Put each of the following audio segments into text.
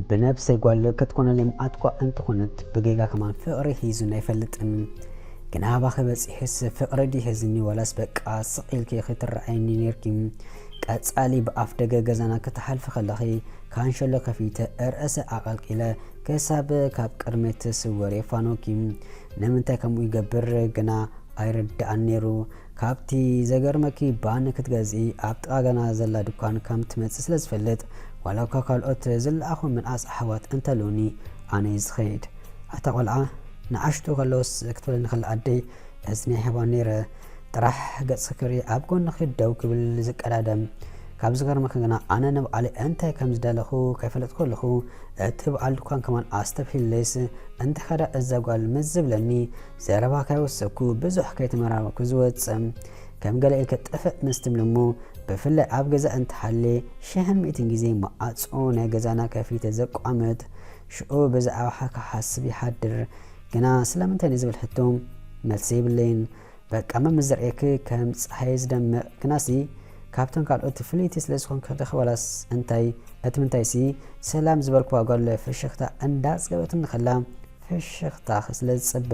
ብነብሰይ ጓል ክትኮነለይ ምዓት እኳ እንተኾነት፣ ብጌጋ ከማን ፍቕሪ ሒዙኒ ኣይፈልጥን። ግና ኣባኺ በጺሑስ ፍቕሪ ድዩ ሒዙኒ፣ ዋላስ በቃ ስቕ ኢልኪ ክትረኣይኒ ኔርኪ? ቀጻሊ ብኣፍ ደገ ገዛና ክትሓልፊ ከለኺ፣ ካንሸሎ ከፊተ ርእሰ ኣቐልቂለ ክሳብ ካብ ቅድመይ ትስወሪ የፋኖኪ። ንምንታይ ከምኡ ይገብር ግና ኣይርድኣን ኔሩ። ካብቲ ዘገርመኪ፣ ባኒ ክትገዝኢ ኣብ ጥቓ ገና ዘላ ድኳን ከም ትመጽእ ስለ ዝፈልጥ፣ ዋላ እኳ ካልኦት ዝለኣኹ ምንኣስ ኣሕዋት እንተልዉኒ፣ ኣነ እየ ዝኸይድ። ኣታ ቆልዓ፣ ንኣሽቱ ከለውስ ክትብለኒ ከላ ኣደይ እዝኒ ይህባ ነይረ። ጥራሕ ገጽኪ ክርኢ ኣብ ጎንኺ ደው ክብል ዝቀዳደም። ካብ ዝገርመኪ ግና፣ ኣነ ንባዕለይ እንታይ ከም ዝደለኹ ከይፈለጥኩ ከለኹ፣ እቲ በዓል ድኳን ከማን ኣስተብሂለይስ፣ እንታይ ከዳ እዛ ጓል ምስ ዝብለኒ፣ ዘረባ ከይወሰኩ ብዙሕ ከይተመራመርኩ ዝወጽእ። ከም ገለ ኢልከ ጥፍእ ምስ ትብሊ እሞ፣ ብፍላይ ኣብ ገዛ እንተሃልየ፣ ሽሕን ሚእትን ግዜ መዓጾ ናይ ገዛና ከፊተ ዘቋምት። ሽዑ ብዛዕባኻ ክሓስብ ይሓድር። ግና ስለምንታይ ንዝብል ሕቶ መልሲ የብለይን። በቃ መምዘርእየኪ ከም ጸሓይ ዝደምቕ ግናሲ፣ ካብተን ካልኦት ፍልይቲ ስለ ዝኾንኪ ዲኺ ዋላስ እንታይ? እቲ ምንታይሲ፣ ሰላም ዝበልክዋ ጓል ፍሽኽታ እንዳጽገበትኒ ከላ፣ ፍሽኽታኺ ስለ ዝጽበ፣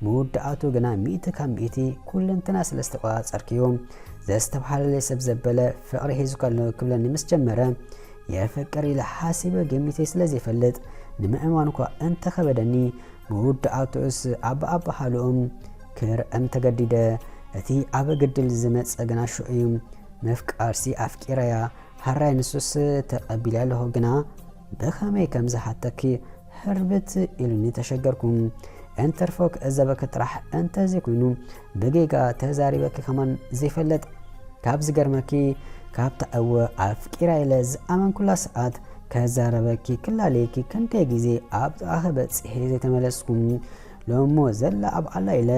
መወዳእቱ ግና ሚእቲ ካብ ሚእቲ ኩለንትና ስለ ዝተቆጻጸርክዮ፣ ዘስተብሃለለይ ሰብ ዘበለ ፍቕሪ ሒዙካ ኣሎ ክብለኒ ምስ ጀመረ፣ የፍቅር ኢለ ሓሲበ ገሚተ ስለ ዘይፈልጥ፣ ንምእማን እኳ እንተኸበደኒ፣ መወዳእትኡስ ኣበኣበሃልኦም ክርእም ተገዲደ። እቲ ኣብ ግድል ዝመጸ ግና ሽዑ እዩ። ምፍቃርሲ ኣፍቂረያ፣ ሃራይ ንሱስ ተቐቢለ ኣለኹ፣ ግና ብኸመይ ከም ዝሓተኪ ህርብት ኢሉኒ ተሸገርኩ። እንተርፎ ክእዘበኪ ጥራሕ እንተዘይኮይኑ፣ ብጌጋ ተዛሪበኪ ከማን ዘይፈልጥ። ካብ ዝገርመኪ፣ ካብታ እወ ኣፍቂራ ኢለ ዝኣመንኩላ ሰዓት ከዛረበኪ ክላለየኪ ክንደይ ግዜ ኣብ ጥቓኺ በጺሐ ዘይተመለስኩ። ሎሞ ዘላ ኣብ ኣላ ኢለ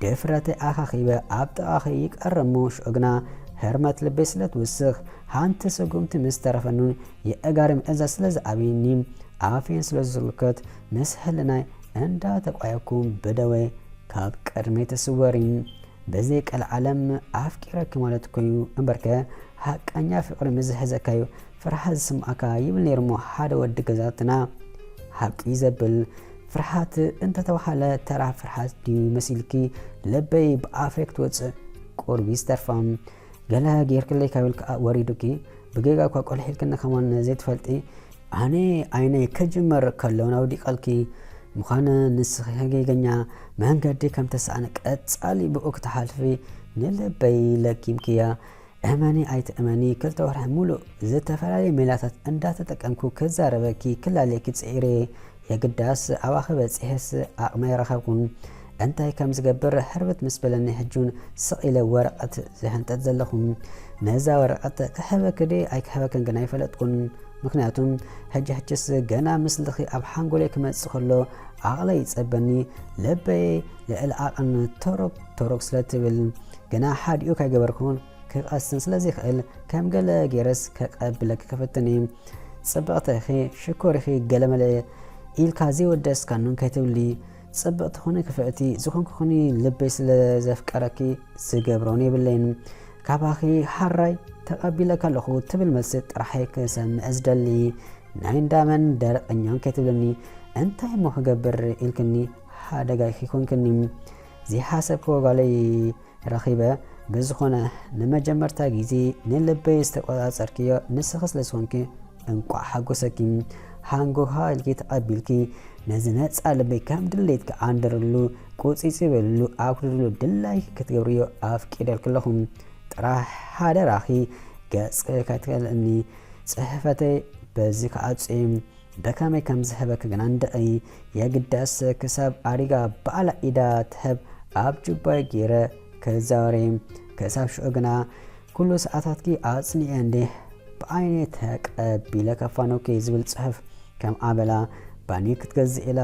ድፍረተይ ኣኻኺበ ኣብ ጥቓኺ ይቀርብ እሞ ሽዑ ግና ህርመት ልበይ ስለ ትውስኽ፣ ሓንቲ ስጉምቲ ምስ ተረፈኒ የእጋሪ ምእዛዝ ስለ ዝኣብየኒ፣ ኣፌን ስለ ዝስልከት ምስ ህልናይ እንዳተቋየኩ ብደወ ካብ ቅድመይ ተስወሪ። በዘይ ቀልዓለም ኣፍቂረኪ ማለት እኮ እዩ እምበርከ፣ ሓቀኛ ፍቕሪ ምስ ዝሕዘካ እዩ ፍርሃት ዝስምዓካ ይብል ነይሩ እሞ ሓደ ወዲ ገዛትና። ሓቂ እዩ ዘብል። ፍርሃት እንተተባሃለ ተራ ፍርሃት ድዩ መሲልኪ? ልበይ ብኣፈይ ክትወፅእ ቁርቢ ዝተርፋ። ገለ ጌርክለይ ካብ ኢልካ ወሪዱኪ፣ ብጌጋ እኳ ቆልሒልክኒ ከማን ዘይትፈልጢ። ኣነ ዓይነይ ክጅመር ከለውን ኣውዲቐልኪ ምዃነ ንስኺ ጌገኛ መንገዲ ከም ተሳእነ ቀጻሊ ብኡ ክትሓልፊ ንልበይ ለኪምክያ። እመኒ ኣይትእመኒ፣ ክልተ ወርሒ ሙሉእ ዝተፈላለየ ሜላታት እንዳተጠቀምኩ ክዛረበኪ ክላለየኪ ጽዒረ። የግዳስ ኣባኺ በጺሐስ ዓቕሚ ኣይረኸብኩን። እንታይ ከም ዝገብር ሕርብት ምስ በለኒ ሕጂ እውን ስቕ ኢለ ወረቐት ዝሕንጠጥ ዘለኹ። ነዛ ወረቐት ክሕበኪ ድየ ኣይክሕበክን ግን ኣይፈለጥኩን። ምኽንያቱ ሕጂ ሕጂስ ገና ምስልኺ ኣብ ሓንጎለይ ክመጽእ ከሎ ዓቕለይ ይጸበኒ፣ ልበይ ልዕሊ ዓቕን ቶሮግ ቶሮግ ስለ ትብል። ገና ሓዲኡ ከይገበርኩን ክቐስን ስለ ዘይክእል ከም ገለ ገይረስ ከቐብለኪ ክፍትን እየ። ጽብቕቲ ኢኺ፣ ሽኮር ኢኺ፣ ገለመለ ኢልካ ዘይወደስካኑን ከይትብሊ። ጽብቕቲ ኩኒ ክፍእቲ፣ ዝኾንኪ ኩኒ ልበይ ስለ ዘፍቀረኪ ዝገብሮን የብለይን። ካባኺ ሓራይ ተቐቢለካ ኣለኹ ትብል መልሲ ጥራሐይ ክሰምዕ ዝደሊ። ናይ እንዳመን ደረቐኛን ከይትብለኒ፣ እንታይ እሞ ክገብር ኢልክኒ ሓደጋ ኢኺ ኮንክኒ። ዘይሓሰብክዎ ጓለይ ረኺበ። ብዝኾነ ንመጀመርታ ግዜ ንልበይ ዝተቆጻጸርክዮ ንስኺ ስለ ዝኾንኪ እንቋዕ ሓጎሰኪ። ሃንጎሃ ኢልኪ ተቐቢልኪ ነዚ ነጻ ልበይ ከም ድሌትኪ ዓንድርሉ፣ ቁጺጺ በልሉ፣ ኣጉድልሉ፣ ድላይኪ ክትገብርዮ ኣፍቂደልኪ ኣለኹ። ጥራሕ ሓደራኺ ገጽ ከይትከልእኒ። ጽሕፈተይ በዚ ክዓጹ እየ። ብኸመይ ከም ዝህበኪ ግና እንድዒ። የግዳስ ክሳብ ኣሪጋ ባዕላ ኢዳ ትህብ ኣብ ጁባይ ገይረ ክዛወር እየ። ክሳብ ሽዑ ግና ኩሉ ሰዓታትኪ ኣጽኒዐ እንዴ ብዓይነይ ተቐቢለ ከፋንወኪ ዝብል ጽሑፍ ከም ኣበላ ባኒ ክትገዝእ ኢላ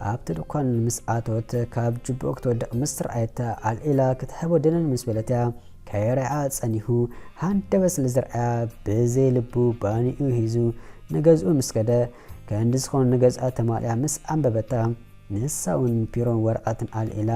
ኣብቲ ድኳን ምስ ኣተወት፣ ካብ ጁባኡ ክትወድቕ ምስ ረኣየታ ኣልዒላ ክትሕቦ ድንን ምስ በለት እያ። ከይረኣ ጸኒሑ ሃንደበት ስለ ዝረኣያ ብዘይ ልቡ ባኒኡ ሒዙ ንገዝኡ ምስ ከደ፣ ክንዲ ዝኾነ ንገዝኣ ተማሊኣ ምስ ኣንበበታ፣ ንሳ እውን ፒሮን ወረቐትን ኣልዒላ።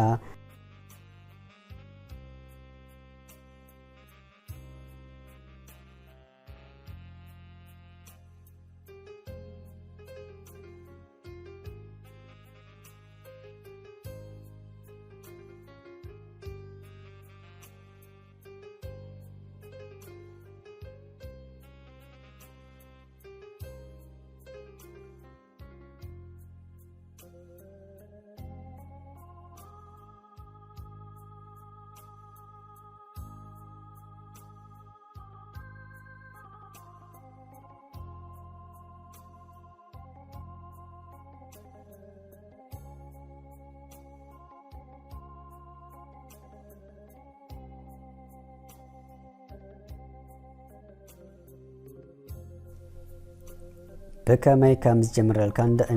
ብከመይ ከም ዝጀምረልካ ንድዒ።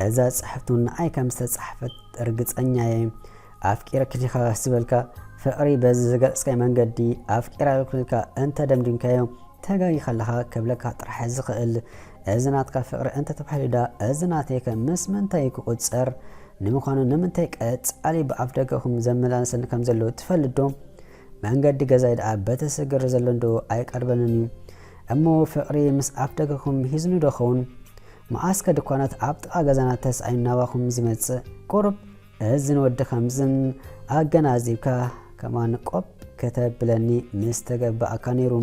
እዛ ጽሕፍቱ ንዓይ ከም ዝተጻሕፈት ርግጸኛ እየ። ኣፍቂረኪ ዲኻ ዝበልካ ፍቕሪ በዚ ዝገልጽካይ መንገዲ ኣፍቂራለኩ ኢልካ እንተ ደምዲምካዮ ተጋጊኻ ኣለኻ ክብለካ ጥራሕ ዝኽእል። እዚ ናትካ ፍቕሪ እንተ ተባሂሉ ዳ እዚ ናተይ ከ ምስ ምንታይ ክቑጸር? ንምዃኑ ንምንታይ ቀጻሊ ብኣፍ ደገኹም ዘመላልሰኒ ከም ዘሎ ትፈልጥ ዶ? መንገዲ ገዛይ ደኣ በቲ ስግር ዘሎ እንዶ ኣይቀርበንን እዩ። እሞ ፍቕሪ ምስ ኣፍ ደገኹም ሂዝኑ ዶ ኸውን? መዓስከ ድኳናት ኣብ ጥቓ ገዛና ተስኣዩ ናባኹም ዝመጽእ? ቁሩብ እዝን ወዲ ከምዝን ኣገናዚብካ ከማን ቆብ ከተብለኒ ምስ ተገባኣካ ነይሩ።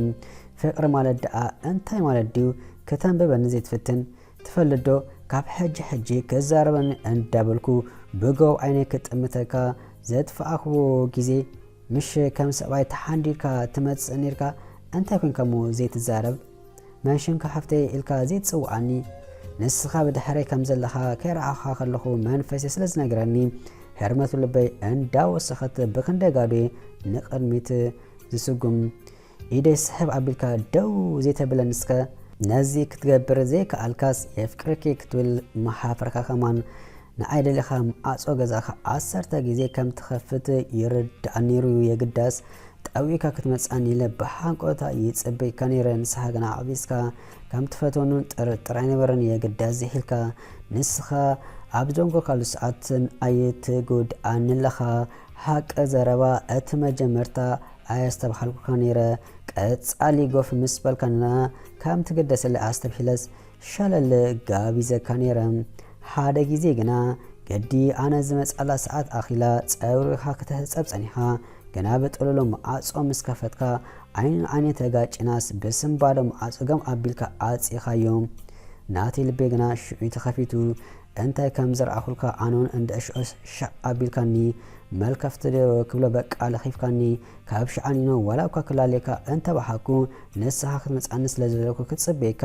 ፍቕሪ ማለት ደኣ እንታይ ማለት ድዩ? ከተንብበኒ ዘይትፍትን? ትፈልጥ ዶ? ካብ ሕጂ ሕጂ ክዛረበኒ እንዳበልኩ ብጎብ ዓይነይ ክጥምተካ ዘጥፋእክዎ ግዜ፣ ምሽ ከም ሰብኣይ ተሓንዲድካ ትመጽእ ኔርካ፣ እንታይ ኮንካ እሞ ዘይትዛረብ? መን ሽምካ ሓፍተይ ኢልካ ዘይትጽውዓኒ? ንስኻ ብድሕረይ ከም ዘለኻ ከይረኣኻ ከለኹ መንፈሰይ ስለ ዝነግረኒ፣ ህርመቱ ልበይ እንዳወሰኸት ብክንደይ ጋዶ ንቕድሚት ዝስጉም። ኢደይ ስሕብ ኣቢልካ ደው ዘይተብለኒ እስከ? ነዚ ክትገብር ዘይከኣልካስ የፍቅረኪ ክትብል መሓፈርካ ከማን። ንዓይ ደሊኻ ማዕጾ ገዛኻ ዓሰርተ ግዜ ከም ትኸፍት ይርዳእ ነይሩ። የግዳስ ጠዊካ ክትመጽኣኒ ኢለ ብሃንቀውታ ይጽበይካ ነይረ። ንስኻ ግና ኣዕቢስካ ከም ትፈትወንን ጥርጥር ኣይነበረን። የግዳስ ዝሒልካ ንስኻ ኣብ ዘንጎካሉ ሰዓት ኣይትጎድኣኒ ኣለኻ። ሓቂ ዘረባ እቲ መጀመርታ ኣየስተብሃልኩካ ነይረ። ቀጻሊ ጎፍ ምስ በልካና ከም ትግደሰለይ ኣስተብሂለስ ሸለል ጋቢዘካ ነይረ። ሓደ ግዜ ግና ግዲ ኣነ ዝመጻላ ሰዓት ኣኺላ ጸውሪኻ ክትሕጸብ ጸኒኻ። ግና ብጥሉሎ መዓጾ ምስ ከፈትካ ዓይኒ ዓይኒ ተጋጭናስ ብስምባዶ መዓጾ ገም ኣቢልካ ኣጺኻዮ። ናተይ ልበይ ግና ሽዑ ተኸፊቱ። እንታይ ከም ዝረኣኹልካ ኣነውን እንድዕሽዑ ሻዕ ኣቢልካኒ። መልከፍቲ ዶ ክብሎ በቃ ለኺፍካኒ። ካብ ሻዕ ኣንኖ ዋላ እኳ ክላለየካ እንተበሃኩ ንስኻ ክትመጽኣኒ ስለ ዝበለኩ ክጽበየካ።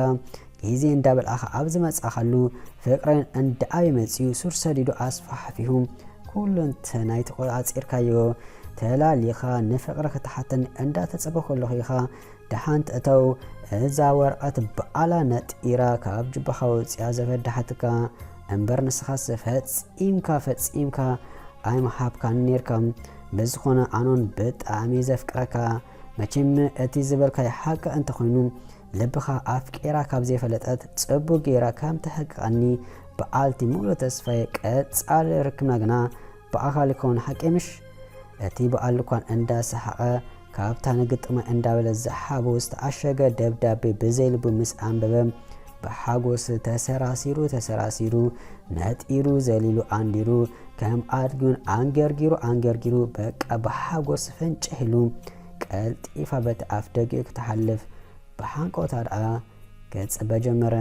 ግዜ እንዳበልኣኻ ኣብ ዝመጻኻሉ ፍቕረን እንዳዓበየ መጺኡ ሱር ሰዲዱ ኣስፋሕፊሑ ኩሉ እንተ ናይ ተቆጻጺርካዮ። ተላሊኻ ንፍቕሪ ክትሓተኒ እንዳተጸበኹ ኣለኹ ኢኻ። ደሓን ትእተው እዛ ወረቐት በዓላ ነጢራ ካብ ጅባኻ ወጺኣ ዘፈዳሓትካ እምበር ንስኻስ ፈጺምካ ፈጺምካ ኣይምሃብካን ኔርካ። ብዝኾነ ኣኖን ብጣዕሚ ዘፍቅረካ። መቸም እቲ ዝበልካይ ሓቂ እንተኾይኑ ልብኻ ኣፍቂራ ካብ ዘይፈለጠት ጽቡቅ ጌራ ከም ተሕቅቐኒ በዓልቲ ሙሉ ተስፋየ ቀጻሊ ርክብና ግና ብኣኻል ይከውን ሓቂ ምሽ? እቲ በዓል ድኳን እንዳሰሓቐ ካብታ ንግጥማይ እንዳበለ ዝሓቦ ዝተዓሸገ ደብዳቤ ብዘይልቡ ምስ ኣንበበ ብሓጎስ ተሰራሲሩ ተሰራሲሩ ነጢሩ ዘሊሉ ኣንዲሩ ከም ኣድጊውን ኣንገርጊሩ ኣንገርጊሩ በቃ ብሓጎስ ፍንጭሕ ኢሉ ቀልጢፋ በቲ ኣፍ ደጊኡ ክትሓልፍ ብሓንቆታ ደኣ ክጽበ ጀመረ።